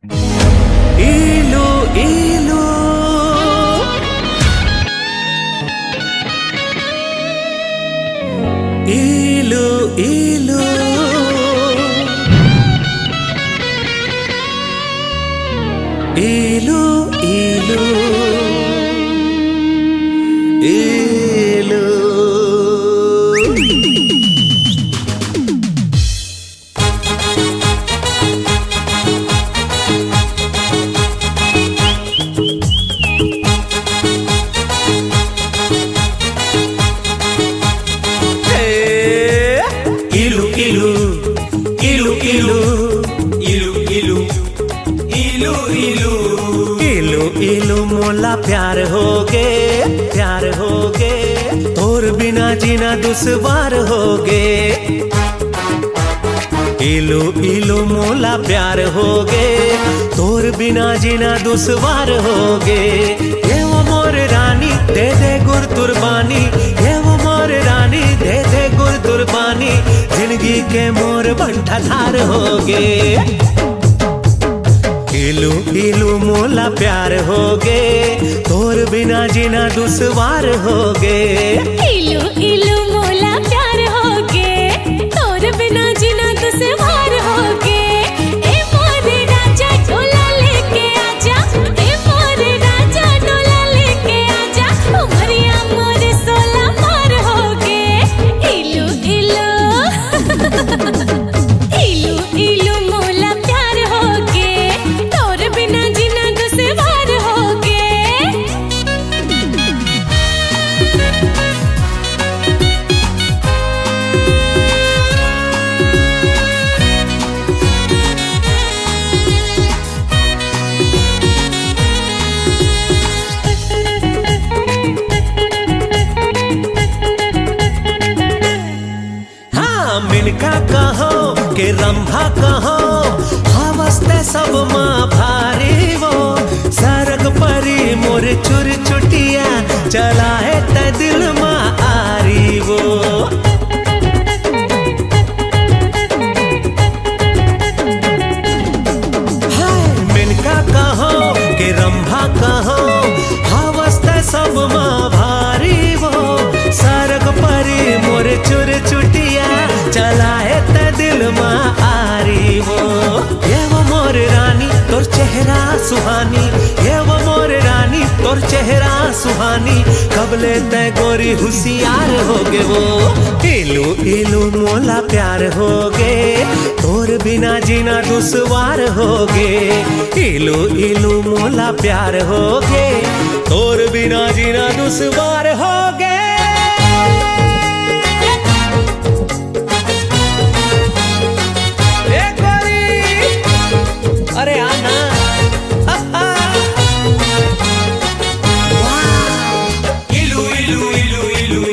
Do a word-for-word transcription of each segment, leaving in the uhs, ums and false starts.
इलू, इलू। इलू, इलू। इलू, इलू। इलू। ए, इलू, इलू, इलू, इलू, इलू, इलू, इलू, इलू। इलू, इलू मोला प्यार होगे, प्यार होगे, तोर बिना जीना दुश्वार होगे। इलू इलू मोला प्यार होगे, तोर बिना जीना दुश्वार होगे। ये वो मोर रानी, दे दे गुर तुरबानी, ये वो मोर रानी, दे दे गुर तुरबानी, जिंदगी के मोर बंटा धार होगे। इलू इलू मोला प्यार होगे, तोर बिना जीना दुश्वार होगे। इलू इलू मोला प्यार होगे, तोर बिना जीना दुश्वार होगे। ए मोर राजा डोला लेके आजा, ए मोर राजा डोला लेके आजा, उमरिया मोर सोला पार होगे। इलू इलू। इलू इलू मोला प्यार होगे, तोर बिना जीना दुश्वार होगे। हाँ, मिनका कहो के रंभा कहो, हवस ते सब मा भारी वो। सरग परी मोर चुरचुटिया, चलाए ते दिल मा आरी वो। हाय, मिनका कहो के रंभा कहो, हवस ते सब मा भारी वो। सरग परी मोर चुरचुटिया, चलाए ते दिल मा आरी वो। ये वो मोर रानी, तोर चेहरा सुहानी, ये वो मोर रानी, तोर चेहरा सुहानी, कबले ते गोरी हुसियार होगे वो। इलू इलू मोला प्यार होगे, तोर बिना जीना दुश्वार होगे। इलू इलू मोला प्यार होगे, तोर बिना जीना दुश्वार होगे। ए गोरी, अरे आ ना। वाह। इलू, इलू, इलू।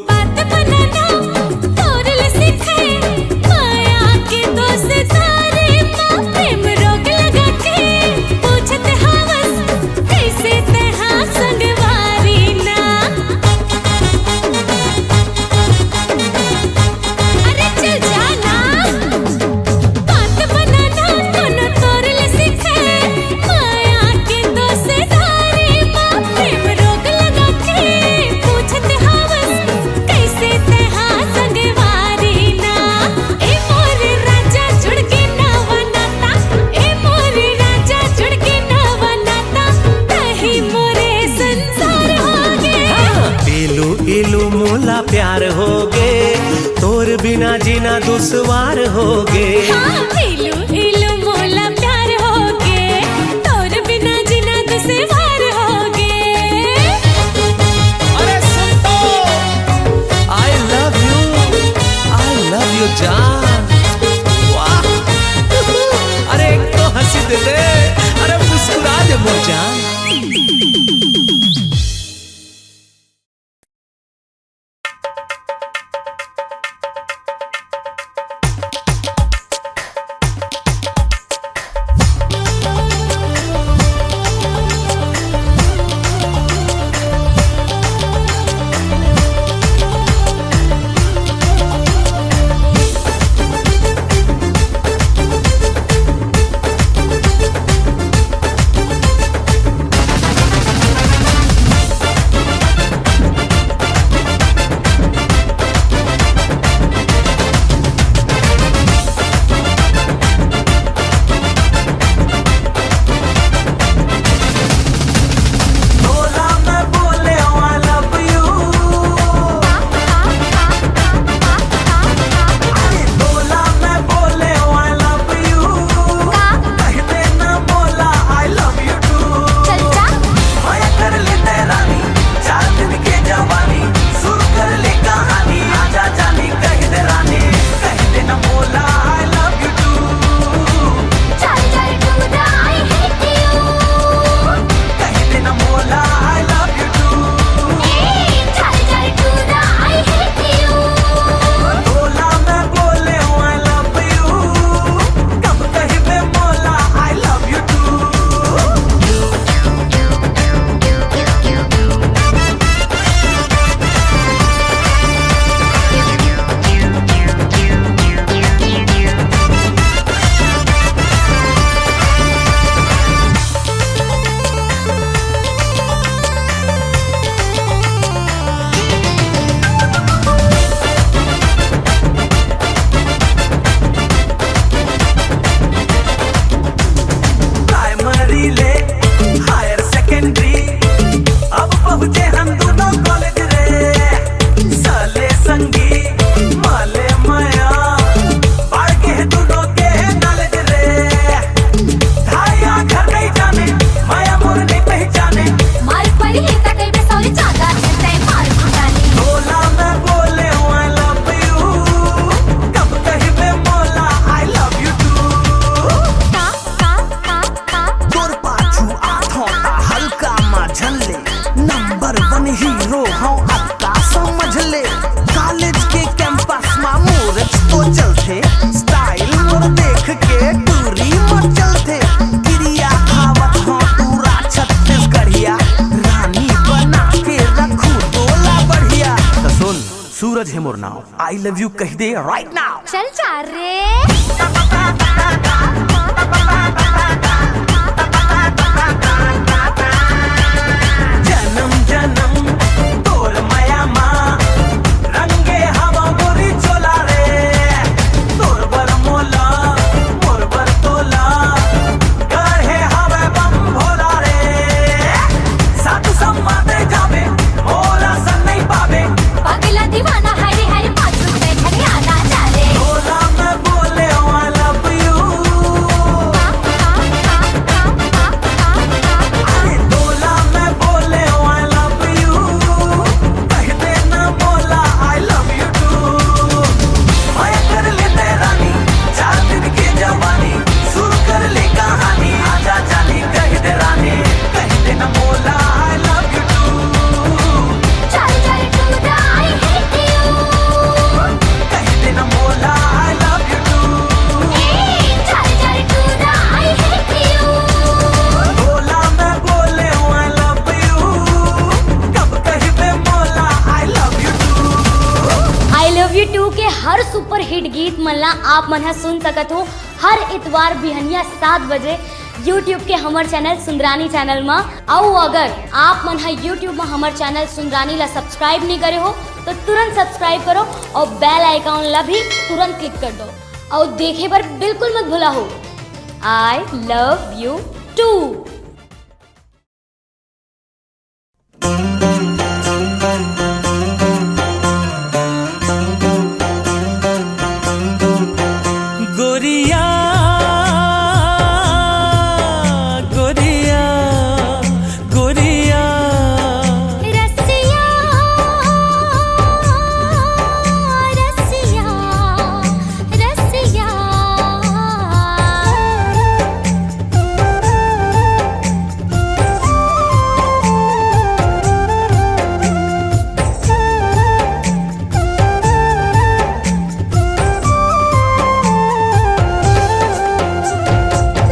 बात बनाना तोर ले सीखे, माया के दोस्तारी मा प्रेम रोग लगा के पूछत हवस, कैसे तेहा संगवारी ना। अरे चल जाना, बात बनाना कोनो तोर ले सीखे, माया के दोस्तारी मा प्रेम रोग लगा के पूछत हवस, कैसे तेहा संगवारी ना। ए मोर राजा जुड़ के नवा नाता, ए मोर राजा जुड़ के नवा नाता, तही मोरे संसार होगे। हाँ। इलू इलू मोला प्यार होगे, तोर बिना जीना दुश्वार होगे। हाँ, इलू इलू मोला प्यार होगे, तोर बिना जीना दुश्वार होगे। अरे सुन तो, I love you, I love you जान। वाह, अरे एक तो हंसी दे दे, अरे मुस्कुरा दे मोर जान। सूरज हे मोर नाव, आई लव यू कहि दे right now। चल जा रे। जनम जनम तोर मया मा रंगे हवा मोरी चोला रे। तोर बर मोला, मोर बर तोला, गढ़े हवे बम भोला रे। साधु संग माते जाबे, मोला संग नइ पाबे। पगला दीवाना हरी हरी पाछू ते घरी आना जाने। तोला मैं बोले I love you। अरे तोला मैं बोले I love you। कहि दे ना मोला I love you too। मया कर ले ते रानी, चार दिन के जवानी, शुरू कर ले कहानी, आजा जानी कहि दे रानी, कहि दे ना मोला I love you too। चल चल टूरा I hate you। कहि दे ना मोला I love you too। ए, चल चल टूरा I hate you। बोला मैं बोले I love you। कब कहि दे मोला I love you too। I love you too के हर सुपरहिट गीत मन ला आप मन ह सुन सकत हो हर इतवार बिहनिया सात बजे YouTube के हमर चैनल सुंदरानी चैनल म। अउ अगर आप मन ह YouTube म हमर चैनल सुंदरानी ला सब्सक्राइब नइ करे हो, तो तुरंत सब्सक्राइब करो अउ बेल आइकन ला भी तुरंत क्लिक कर दो। अउ देखे बर बिल्कुल मत भुला हो। I love you too। गोरिया, गोरिया, गोरिया। रसिया, रसिया, रसिया।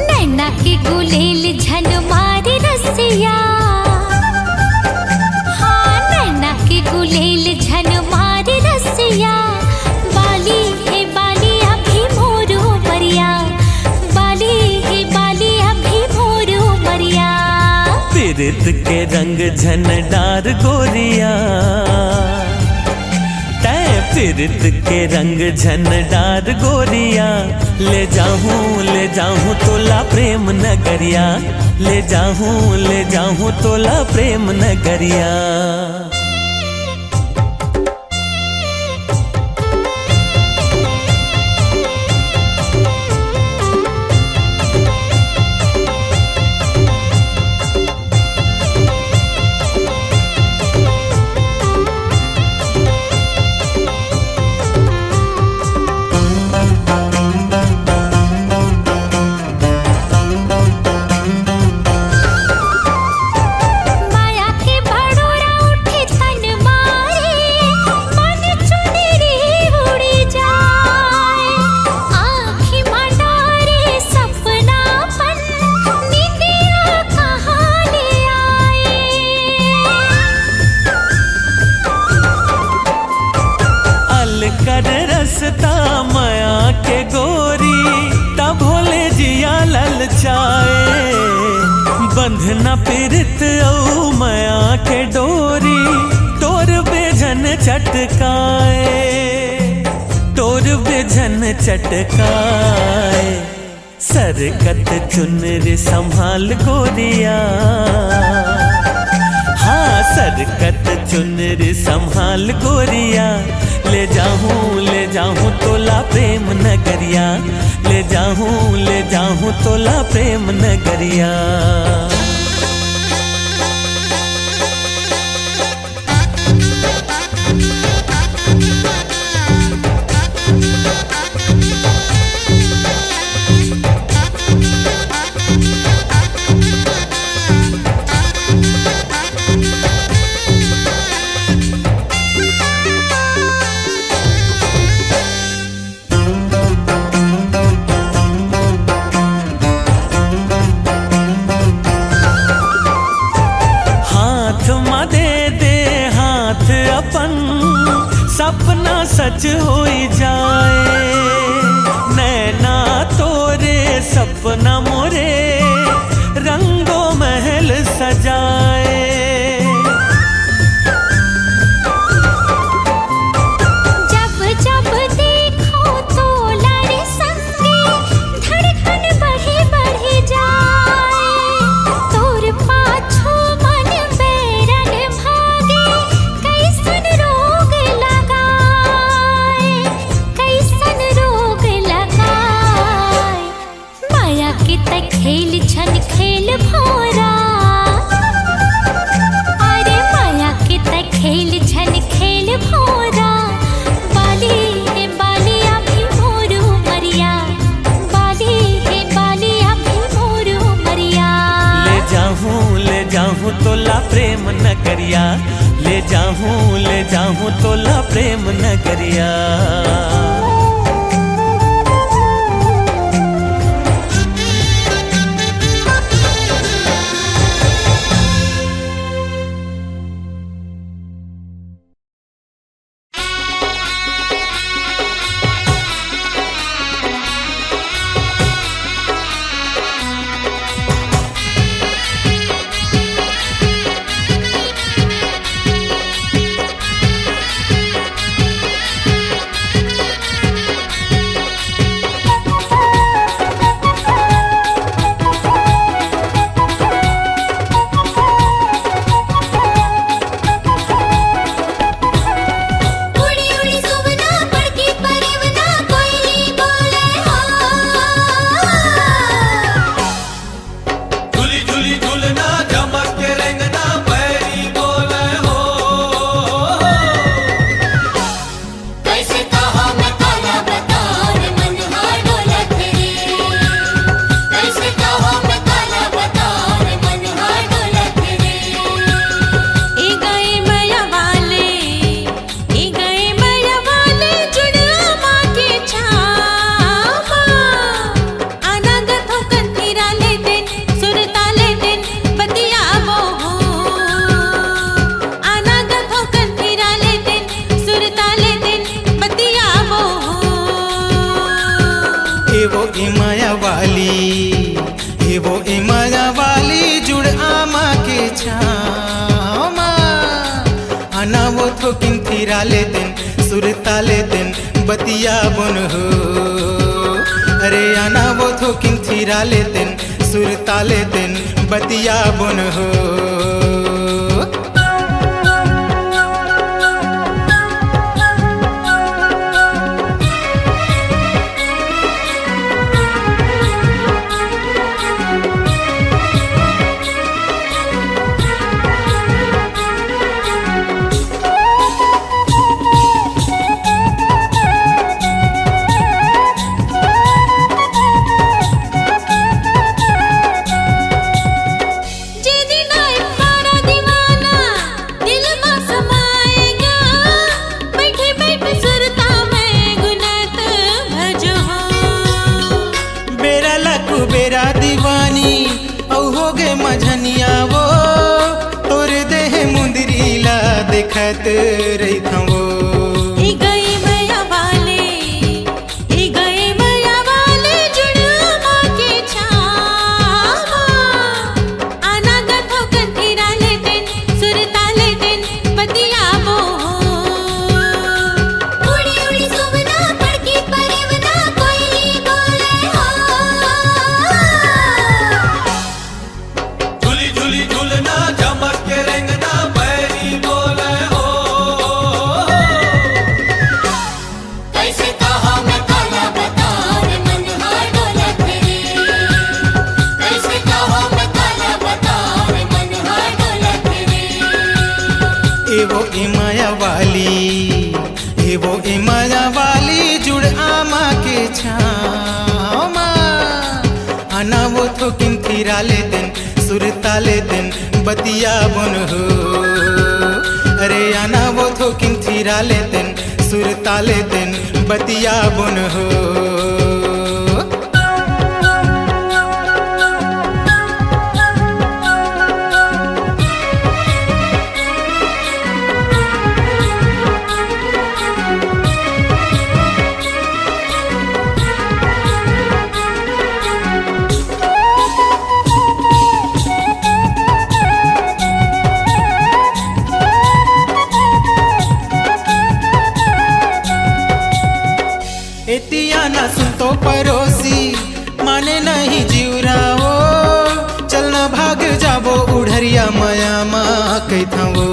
नैना के गुलेल झन मारे रसिया, हाँ, नैना के गुलेल झन मारे रसिया। बाली हे बाली अभी मोर उमरिया, बाली हे बाली अभी मोर उमरिया। पीरित के रंग झन डार गोरिया, तैं पीरित के रंग झन डार गोरिया। ले जाहूँ, ले जाहूँ तोला प्रेम नगरिया, ले जाहूँ, ले जाहूँ तोला प्रेम नगरिया। माया के भड़ोरा उठे तन मारे, मन चुनरी उड़ी जाए। आँखी मा डारे सपना पन, निंदिया कहाँ ले आए। अलकर रस्ता मया के गोरी, तब होले जिया ललचाए। बंधना पीरित अऊ मया के डोरी, तोर बेझन चटकाए, तोर बेझन चटकाए। सरकत चुनरी संभाल गोरिया, हाँ, सरकत चुनरी संभाल गोरिया। ले जाहूँ, ले जाहूँ तोला प्रेम नगरिया, ले जाहूँ, ले जाहूँ तोला प्रेम नगरिया। अपना सच होई जाए, नैना तोरे सपना मोरे, रंगो महल सजाए। जब जब देखो तोला रे संगी, धड़कन बढ़ी बढ़ी जाए। तोर पाछू मन बैरन भागे, कैसन रोग लगाए, कैसन रोग लगाए। माया के तै खेल छन खेल भौरा, अरे माया के तै खेल छन खेल भौरा। बाली रे बाली अभी मोर उमरिया, बाली रे बाली अभी मोर उमरिया। ले जाहूँ, ले जाहूँ तोला प्रेम नगरिया, ले जाहूँ, ले जाहूँ तोला प्रेम नगरिया। उड़ी उड़ी सुवना, पड़की परेवना, कोयली बोले हो। झूली झूली झूलना, चमक के रेंगना, पैरी बोले हो। कैसे कहा मैं काला बताओ रे, मन हा डोलत रे। कैसे कहा मैं काला बताओ रे, मन हा डोलत रे। ए गए मया वाले, ए गए मया वाले, जुड़वा माँ के छावा। अनागत हो कंथिरा ले दिन, सुरता ले दिन, बतियावो हो। अनागत हो कंथिरा ले दिन, सुरता ले दिन, बतियावो हो। ए वो ए माया वाली, ए वो ए माया वाली, जुड़ आमा के छावा। अनावो थो किंथिरा ले दिन, सुरता ले दिन, बतियाबोन हो। अरे अनावो थो किंथिरा ले दिन, सुरता ले दिन, बतियाबोन हो। जे दिन आए प्यारा दीवाना, दिल मा समाएगा। बैठे बैठे सुरता मैं गुनत भजहूँ। बेरा ला कुबेरा दीवानी, अउ हो गे मझनिया वो। तोर देह मुंदरी ला देखत रहिथंव वो। ए गए मया वाले, ए गए मया वाले, जुड़वा माँ के छावा। अनागत हो कंथिरा ले दिन, सुरता ले दिन, बतियाबो हो। उड़ी उड़ी सुवना, पड़की परेवना, कोयली बोले हो। झूली झूली झूलना, चमक के रेंगना, बैरी बोले हो। कैसे कहा मैं काला बताओ रे, मन हा डोलत रे। कैसे कहा मैं काला बताओ रे, मन हा डोलत रे। ए वो ए माया वाली, ए वो ए माया वाली, जुड़ आमा के छावा। अनावो थो किंथिरा ले दिन, सुरता ले दिन, बतियाबोन हो। अरे अनावो थो किंथिरा ले दिन, सुरता ले दिन, बतियाबोन हो। एतिया ना सुनतो परोसी, माने नहीं जिउरा वो। चल ना भाग जाबो उढ़रिया मया मा कहिथंव वो।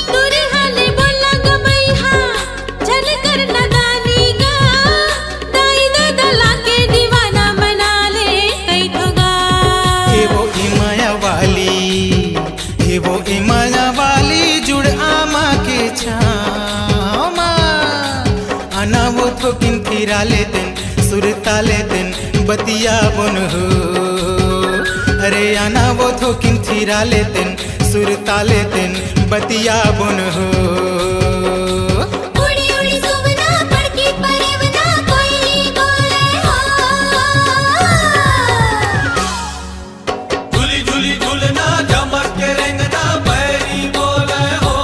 दूरिहा ले बोला गबइहा, झन कर नदानी गा। दाई ददा लाके दीवाना बना ले कहिथंव गा। ए वो ए मया वाली, ए वो ए मया वाली जुड़ आमा के छाँव मा। आना वो थोकिन थिरा लेतेन, सुरता लेतेन, बतियाबोन हो। अरे आना वो थोकिन थिरा लेतेन, सुरता लेतेन, बतियाबोन हो। उड़ी उड़ी सुवना, पड़की परेवना, कोई बोले हो। झूली झूली झूलना, झमक के रेंगना, बैरी बोले हो।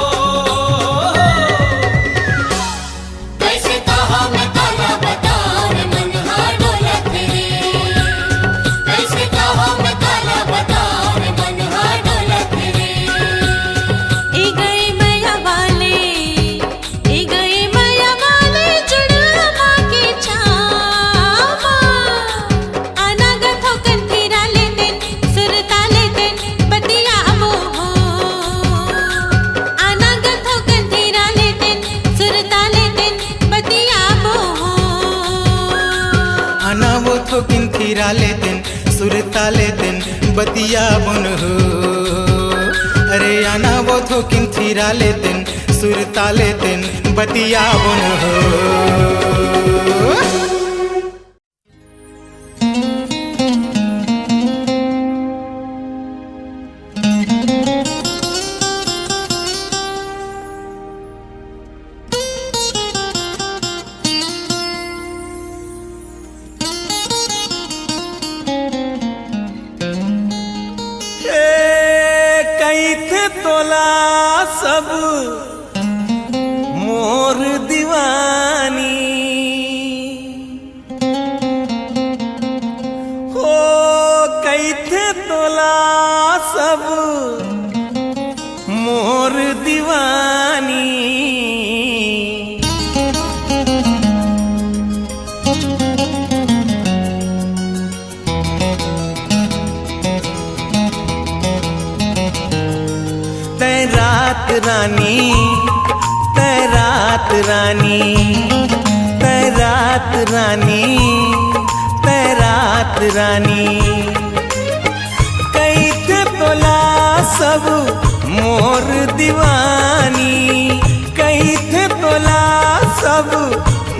कैसे कहा मैं काला बताऊं रे, मन हा डोलत रे। कैसे कहा मैं काला बताऊं रे, मन हा डोलत रे। ए गए मया वाले, ए गए मया वाले जुड़वा के छाँव मा। आना गा थोकन थिरा लेतेन, सुरता लेतेन, बतियाबो हो। आना गा थोकन थिरा लेतेन, सुरता लेतेन, बतियाबो हो। आना वो थोकिन थिरा लेतेन, सुरता लेतेन, बतियाबोन हो। अरे आना वो थोकिन थिरा लेतेन, सुरता लेतेन, बतियाबोन हो। ए, कहिथे तोला सब मोर दीवानी। हो, कहिथे तोला सब मोर दीवानी। तैं रात रानी, तैं रात रानी, तैं रात रानी, तैं रात रानी। कहिथे तोला सब मोर दीवानी, कहिथे तोला सब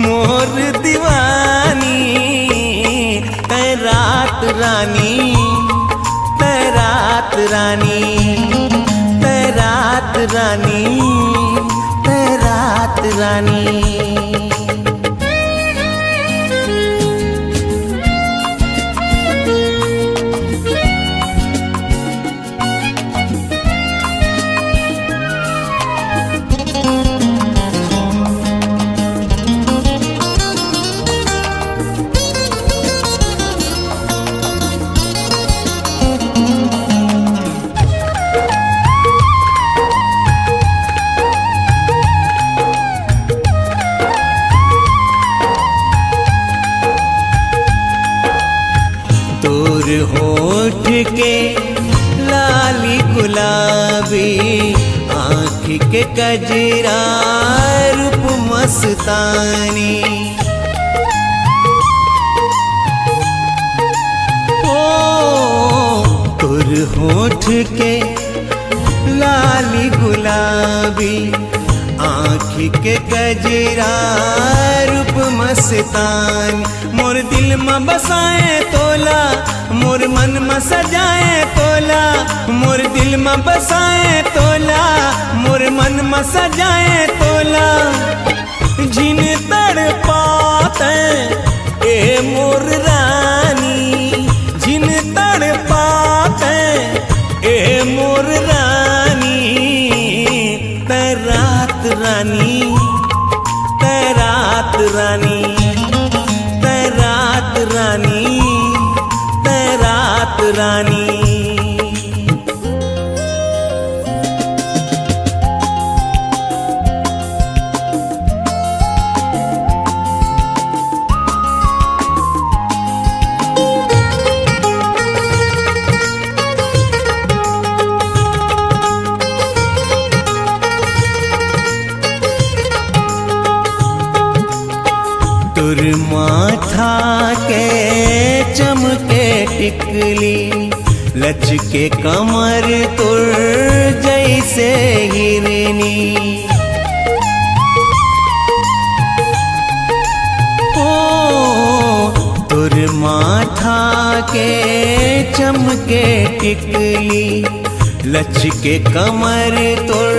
मोर दीवानी। तैं रात रानी, तैं रात रानी, तैं रात रानी, तैं रात रानी। तोर होठ के लाली गुलाबी, आँख के कजरा रूप मस्तानी। ओ, तोर होठ के लाली गुलाबी, आँख के कजरा रूप मस्तानी। मोर दिल म बसाए तोला, मोर मन म सजाए तोला, मोर दिल म बसाए तोला, मोर मन म सजाए तोला। झिन तड़पा तैं ए मोर रानी, झिन तड़पा तैं ए मोर रानी। तैं रात रानी, तैं रात रानी, तैं रात रानी, तैं रात रानी। तोर माथा के चमके टिकली, लचके कमर तोर जैसे हिरनी। ओ, तोर माथा के चमके टिकली, लचके कमर तोर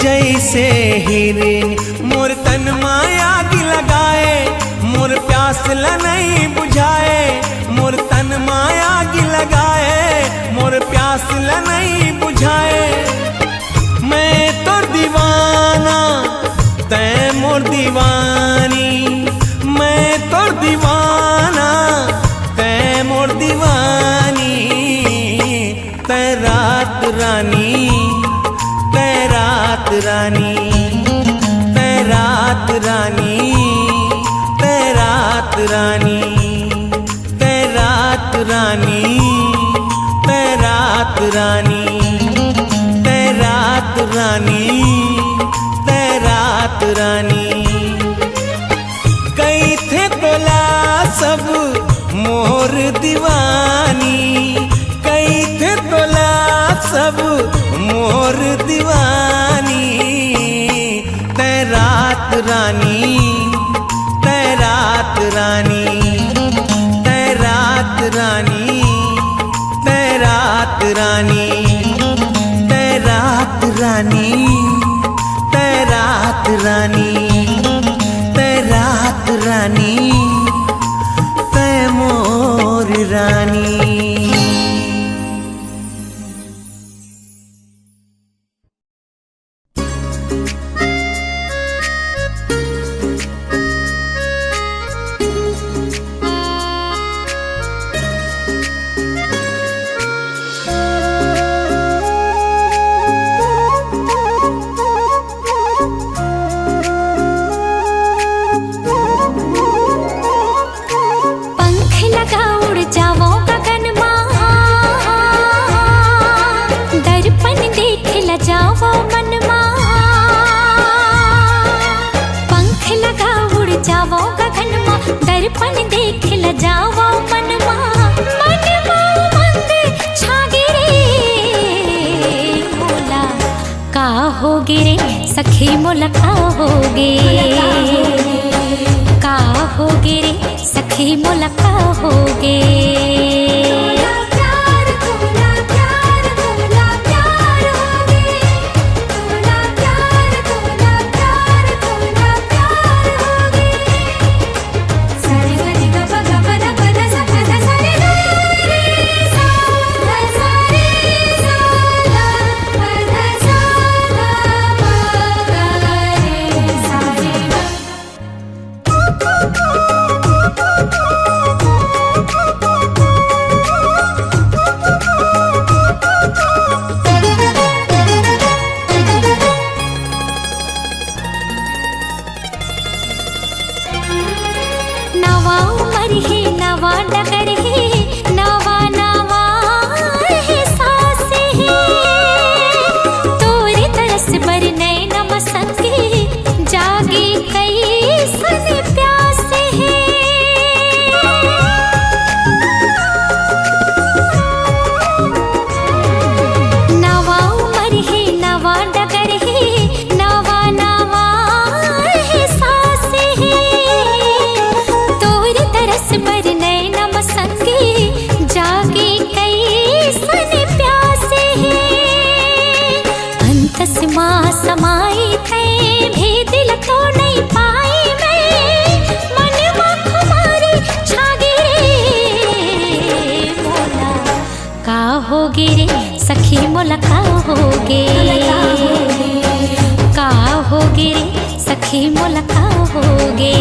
जैसे हिरनी। मोर तन मा आग लगाए, मोर प्यास ल नइ बुझाए। मोर तन मा आग लगाए, मोर प्यास ल नइ बुझाए। मैं तोर दीवाना, तैं मोर दीवानी। मैं तोर दीवाना, तैं मोर दीवानी। तैं रात रानी, तैं रात रानी, तैं रात रानी, तैं रात रानी, तैं रात रानी, तैं रात रानी, तैं रात रानी, तैं रात रानी। कहिथे तोला सब मोर दीवानी, कहिथे तोला सब मोर दीवानी। तैं रात रानी, तैं रात रानी, तैं रात रानी, तैं रात रानी, तैं रात रानी, तैं रात रानी, तैं रात रानी, तैं मोर रानी। पंख लगा उड़ जावो गगन मा, दर्पण देख ल जावो मन मा। पंख लगा उड़ जावो गगन मा, दर्पण देख ल जावो मन मा। मन मा उमंग छा गे रे मोला, का होगे रे सखी मोला, का होगे, का होगे रे सखी मोला, का होगे। नवा उमर हे, नवा डगर हे, नवा नवा एहसास हे। तोरे तरस बर नैन म संग हे, जागे कइसन प्यास हे। नवा उमर हे, नवा डगर हे, नवा नवा एहसास हे। तोर तरस बर नैन म संग हे, जागे कइसन प्यास हे। अंतस मा समाए तैं भेद ल तो नइ पाए मैं। मन मा खुमारी छा गे रे मोला, का होगे रे सखी मोला, का होगे, का होगे रे सखी मोला, का होगे।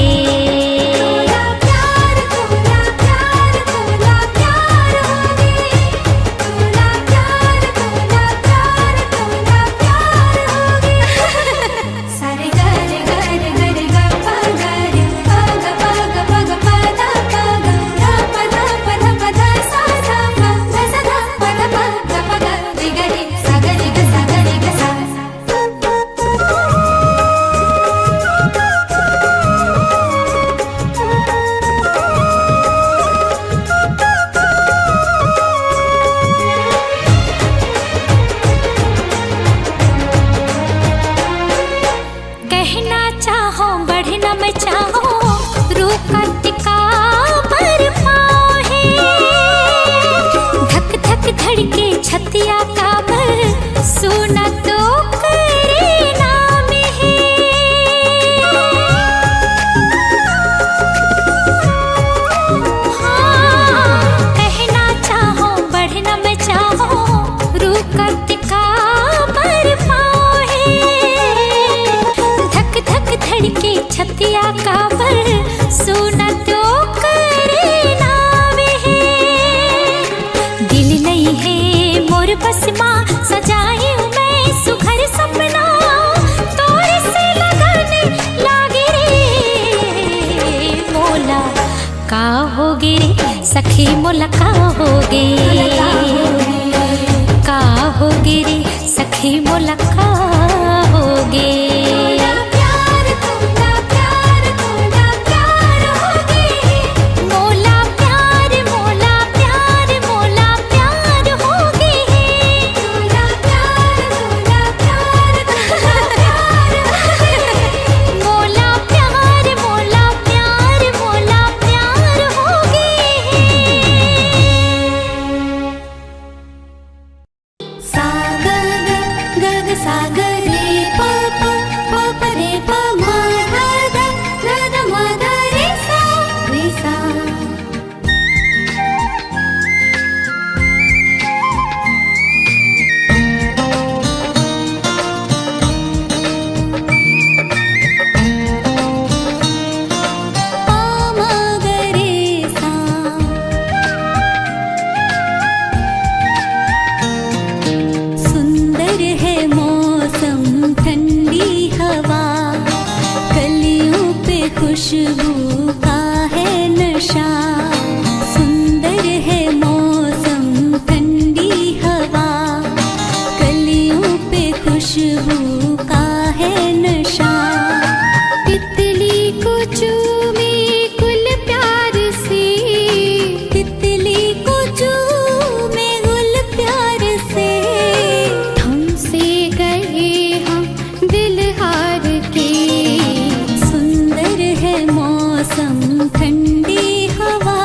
रहना चाहो, बढ़ना मैं चाहो, रुकत काबर पाँव हे। धक धक धड़के छतिया काबर, सुनत ओकरे नाम हे। हाँ, रहना चाहो, बढ़ना मैं चाहो, रुकत काबर पाँव हे। धक धक धड़के छतिया काबर, सुनत ओकरे नाम हे। दिल नइ हे मोर बस मा, सजाएँव मैं सुघर सपना, तोर से लगन लागे रे मोला। का होगे रे सखी मोला, का होगे, का होगे रे सखी मोला, का होगे। मोला प्यार, मोला प्यार, मोला प्यार होगे हे। मोला प्यार, मोला प्यार, मोला प्यार, मोला प्यार होगे हे। सा ग ग, ग ग सा ग रे प प, प प रे प म ध ध, ध ध म ध रे सा, रे सा। सुंदर है मौसम, ठंडी हवा, कलियों पे खुशबू का है नशा। सुंदर है मौसम, ठंडी हवा, कलियों पे खुशबू का है नशा। तितली को चूमे गुल प्यार से, तितली को चूमे गुल प्यार से, थम से गए हम दिल हार के। सुंदर है मौसम, ठंडी हवा।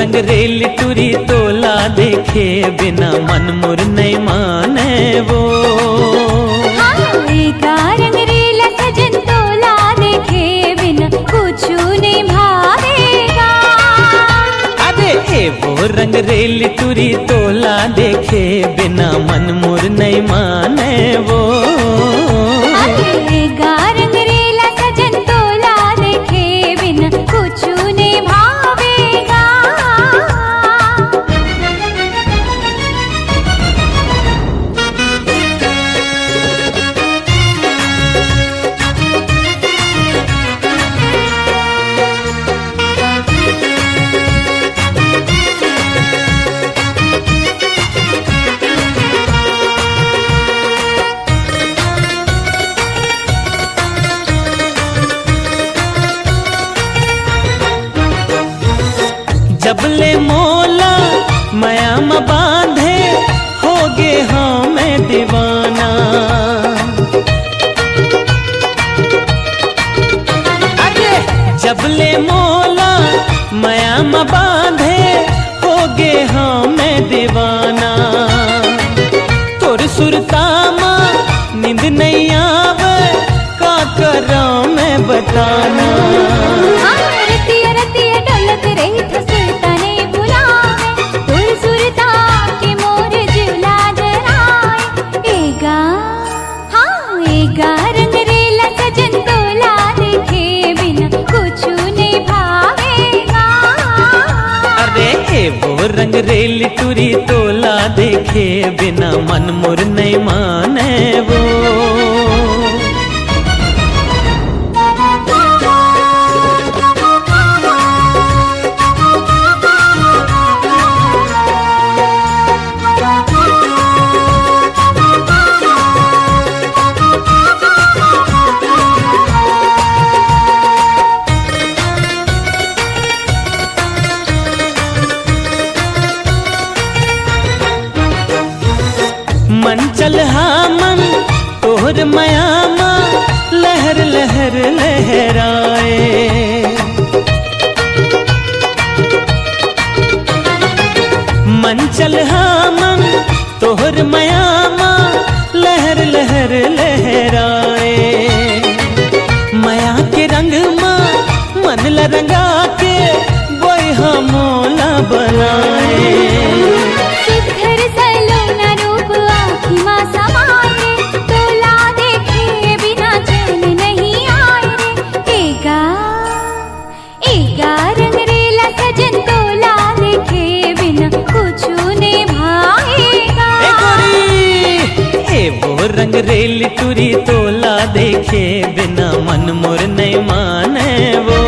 रंग रेल टुरी तोला देखे बिना मन मोर नइ माने वो। हाँ, ए गा रंग रेला सजन तोला देखे बिना कुछु नइ भावे गा। अरे ए वो रंग रेल टुरी तोला देखे बिना मन मोर नइ माने वो। अरे ए गा रंग रेला सजन तोला देखे बिना कुछु नइ भावे गा। जब ले मोला मया म बांधे, होगे हंव मैं दीवाना। अरे जब ले मोला मया म बांधे, होगे हंव मैं दीवाना। तोर सुरता म नींद नइ आवे, का करंव मैं बताना। हाँ, रतिया रतिया डोलत रहिथंव, सुरता नइ भुलावे, तोर सुरता के मोर जिव ला जराए। ए गा, हाँ, ए गा रंग रेला सजन तोला देखे बिना कुछु नइ भावे गा। अरे ए वो रंग रेल टुरी तोला देखे बिना मन मोर नइ माने वो। मन चलहा मन तोहर मया म लहर लहर लहराए। मन चलहा मन तोहर मया म लहर लहर लहराए। मया के रंग म मन ल रंगा के बोइहा मोला बनाए। सुघर सलोना रूप आँखी मा समाए रे, तोला देखे बिना चैन नहीं आए रे। ए गा, ए गा रंग रेला सजन तोला देखे बिना कुछु नइ भाए गा। ए गोरी, ए वो रंग रेल टुरी तोला देखे बिना मन मोर नइ माने वो।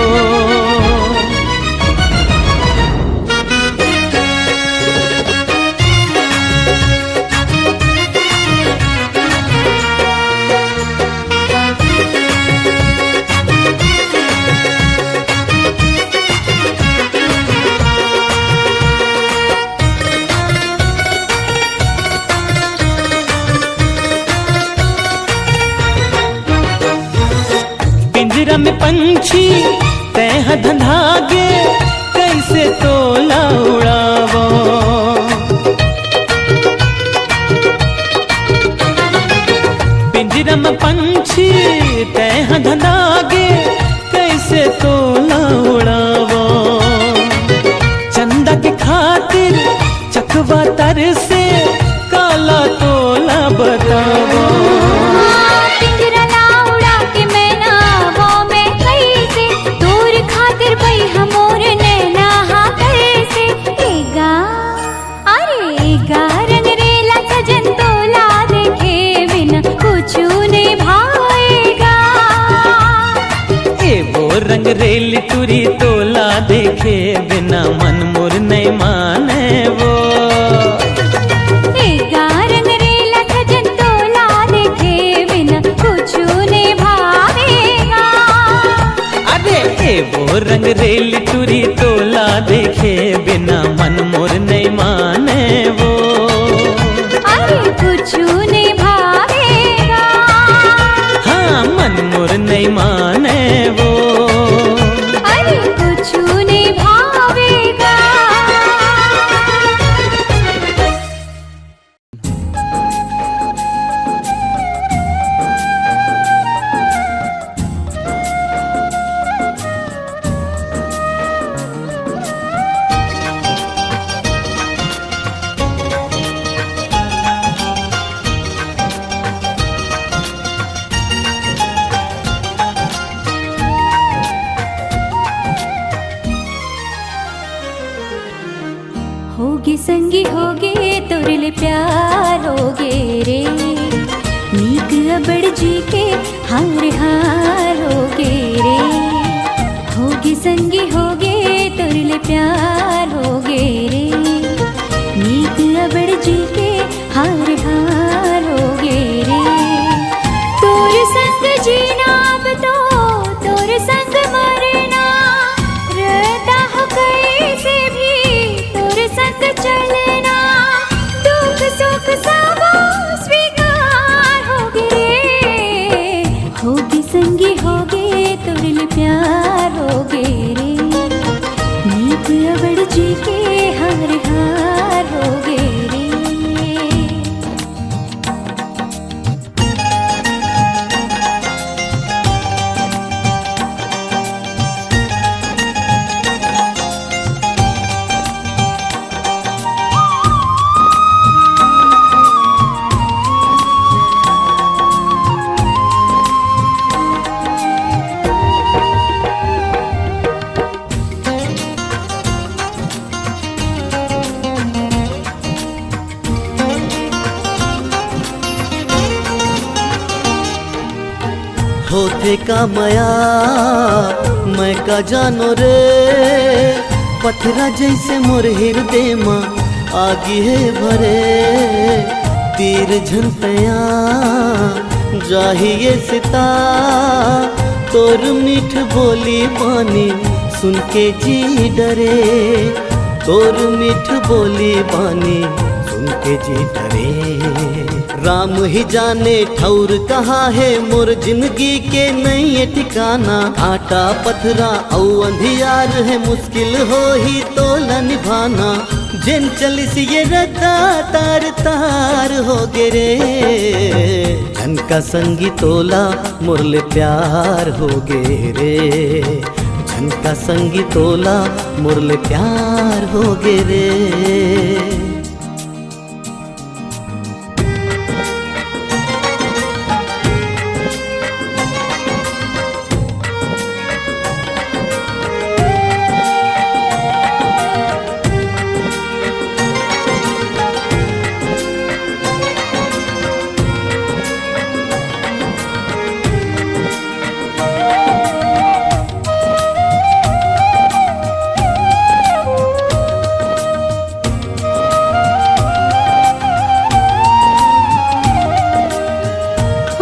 पिंजरा में पंछी तैं ह धंधा गे, कइसे तोला उड़ावंव। पिंजरा में पंछी तैं ह धंधा गे, कइसे तोला उड़ावंव। चंदा के खातिर चकवा तरसे, काला तोला बतावंव। हाँ, पिंजरा ला उड़ा के मैना वो मैं कइसे, तोर खातिर बइहा मोर नैना हा तरसे। ए गा, अरे ए गा रंग रेला सजन तोला देखे बिना कुछु नइ भाए गा। ए वो रंग रेल टुरी तोला देखे बिना मन मोर नइ माने वो। ए गा रंग रेला सजन तोला देखे बिना कुछु नइ भावे गा। अरे ए वो रंग रेल टुरी तोला देखे बिना मन मोर नइ माने वो। अरे कुछु नइ भावे गा। हाँ, मन मोर नइ माने वो। अरे कुछु नइ भावे गा। संगी होगे तोर ले प्यार होगे रे, नीक अबड़ जी के हार हार होगे रे। होगे संगी होगे तोर ले प्यार होगे रे, नीक अबड़ जी के हार हार होगे रे। तोर संग जीना अब तो, तोर संग मरना, रहता हो कैसे भी, तोर संग चलना, दुख सुख सब स्वीकार होगे रे। होगे संगी होगे तोर ले प्यार होगे रे, नीक अबड़ जी के हार हार होगे रे। होथे का मया, मैं का जानो रे, पथरा जैसे मोर हिरदे म आगी हे भरे, तीर झन तया जाही ये सीता, तोर मीठ बोली बानी सुन के जी डरे, तोर मीठ बोली बानी सुन के जी डरे। राम ही जाने ठौर कहाँ हे, मोर जिंदगी के नई ये ठिकाना। कांटा पथरा अउ अंधियार हे, मुश्किल होही तोला निभाना। जेन चलिस ये रद्दा तार तार होगे रे। झन का संगी तोला मोर ले प्यार होगे रे। झन का संगी तोला मोर ले प्यार होगे रे।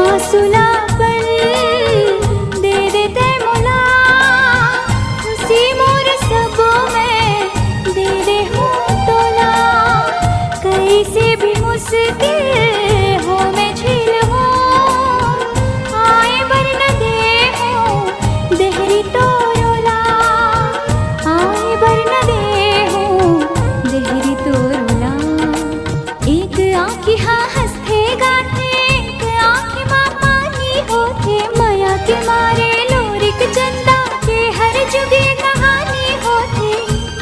आंसू ला पल दे दे तै मोला, खुशी मोर सबो मैं दे दे हूँ तोला। कैसे भी मुश्किल हो मैं झेल हूँ, आए बर न दे हूँ देहरी तोरोला, आए बर न दे हूँ देहरी तोरोला। एक आँखी हा हंसथे गाथे, एक आँखी मा पानी होथे, मया के मारे लोरिक चंदा के हर जुगे कहानी होथे।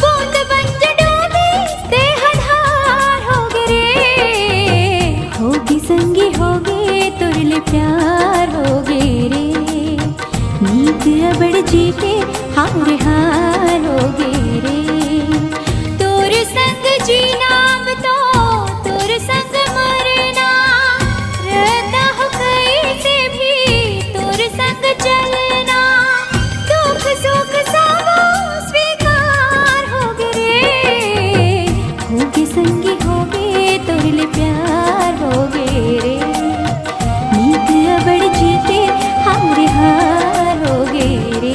बूंद बंज डोबे ते हधार होगे रे, होगे संगी होगे तोर ले प्यार होगे रे। नीक अबड़ जी के हार हार होगे रे। तोर संग जीना अब तो, तोर संग मरना, रहता हो कैसे भी, तोर संग चलना, दुख सुख सब स्वीकार होगे रे। होगे संगी होगे तोर ले प्यार होगे रे। नीक अबड़ जी के हार हार होगे रे।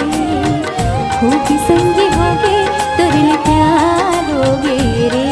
होगे संगी होगे तोर ले प्यार होगे रे।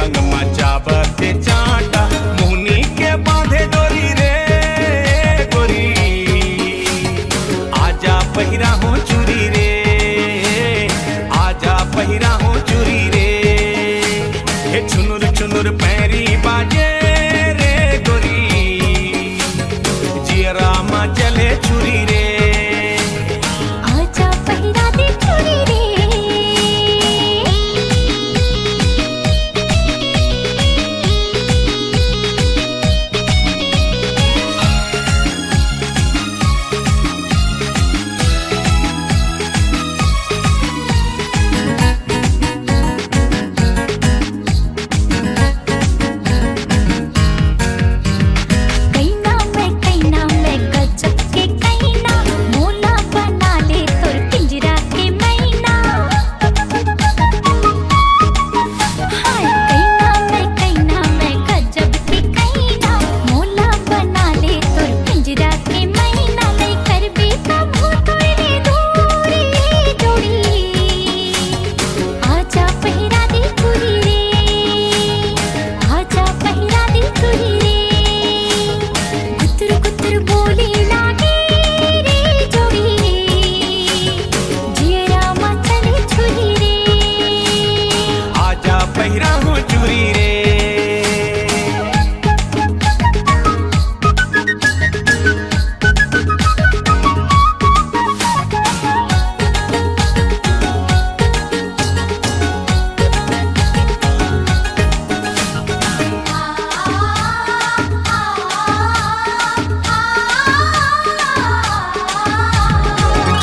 संग मचाबत हे चांटा, मुहनी के बांधे डोरी रे गोरी। आजा पहिरा हो चूरी रे, आजा पहिरा हो चूरी रे। हे छुनुर छुनुर पैरी बाजे रे गोरी, जियरा मा चले छुरी रे। आजा पहिरा दे चूरी रे। कइना मैं, कइना मैं, गजब के कइना, मोला बना ले तोर पिंजरा के मैना। हाय, कइना मैं, कइना मैं, गजब के कइना, मोला बना ले तोर पिंजरा के मैना। नहीं करबे कभू तोरे दूरी जोड़ी। आजा पहिरा दे चूरी रे, आजा पहिरा दे चूरी रे। गुतुर गुतुर बोले लागे रे जोड़ी, जियरा मा चले छुरी रे। आजा पहिरा हो चूरी रे।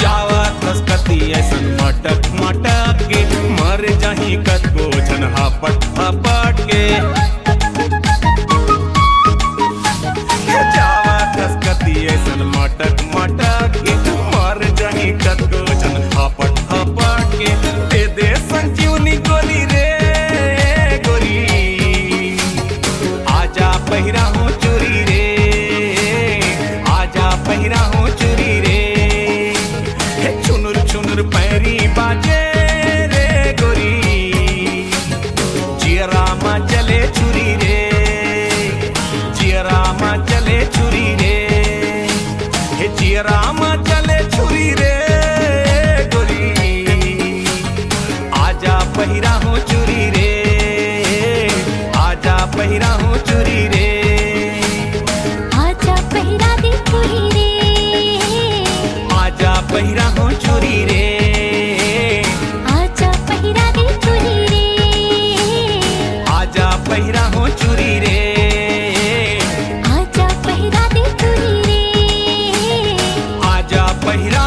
जावत हस कति अइसन मटक मटक के, मर जाही कतको झन हापट हापट के। जावत हस कति अइसन मटक मटक के, मर जाही कतको झन हापट हापट के। दे दे संजीवनी गोली रे गोरी, आजा पहिरा हो चूरी रे, आजा पहिरा हो चूरी रे। हे छुनुर छुनुर पैरी बाजे रे गोरी, जियरा मा चले छुरी रे, जियरा मा चले छुरी रे। हे जियरा मा चले छुरी रे गोरी, आजा पहिरा हो चूरी रे, आजा पहिरा हो चूरी रे। आजा पहिरा दे चूरी रे, आजा पहिरा हो चूरी रे। आजा पहिरा दे चूरी रे, आजा पहिरा हो चूरी रे। आजा पहिरा दे चूरी रे, आजा पहिरा